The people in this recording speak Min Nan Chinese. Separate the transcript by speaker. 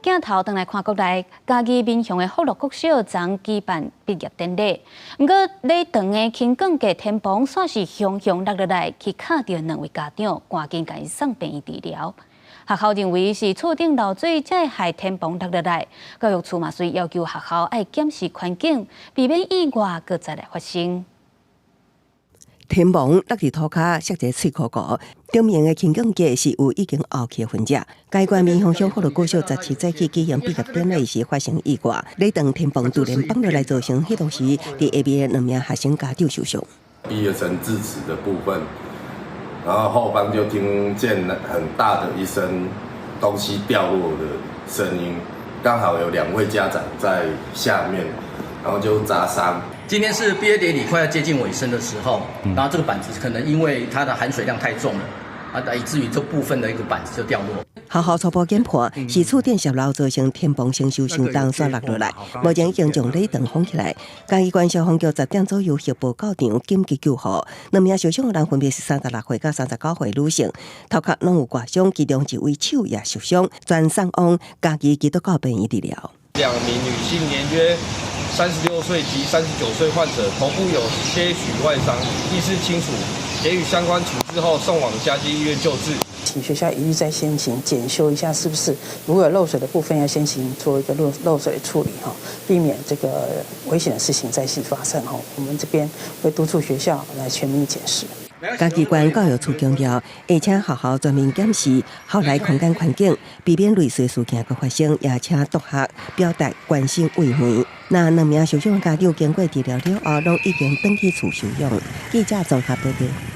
Speaker 1: 鏡頭轉來看國內，嘉義民雄的福祿國小昨舉辦畢業典禮。毋過禮堂的輕鋼架天棚煞是雄雄落落來，去敲著兩位家長，趕緊共𪜶送病院治療。學校認為是厝頂漏水才會害天棚落落來，教育處嘛遂要求學校愛檢視環境，避免意外閣再來發生。
Speaker 2: 天棚落佇塗跤，摔一个碎箍箍，頂面的輕鋼架是有已經凹去的痕跡。該縣民雄鄉福祿國小17早起舉行畢業典禮時發生意外，禮堂天棚突然崩落來造成彼當時佇下面的兩名學生家長受傷。
Speaker 3: 畢業生致辭的部分，然後後方就聽見很大的一聲東西掉落的聲音，剛好有兩位家長在下面，然後就砸傷。
Speaker 4: 今天是畢業典禮快要接近尾聲的時候，然後這個板子可能因為它的含水量太重了，啊，以至於這部分的一個板子就掉落。
Speaker 2: 學校初步研判是厝頂洩漏造成天棚承受傷重，煞落落來。目前已經將禮堂封起來。嘉義縣消防局10點左右協報到場緊急救護，兩名受傷的人分別是36歲佮39歲女性，頭殼攏有割傷，其中一位手也受傷，全送往嘉義基督教病院治療。
Speaker 5: 兩名女性年約36歲及39歲患者，頭部有些許外傷，意識清楚，給予相關處置後送往嘉基醫院救治。
Speaker 6: 請學校一律再先行檢修一下，是不是如果有漏水的部分，要先行做一個漏水的處理哈，避免這個危險的事情再次發生哈。我們這邊會督促學校來全面檢視。
Speaker 2: 嘉義縣教育處強調，會請學校全面檢視校內空間環境，避免類似事件閣發生，也請督學表達關心慰問。那兩名受傷家長經過治療了後，攏已經轉去厝休養。記者綜合報道。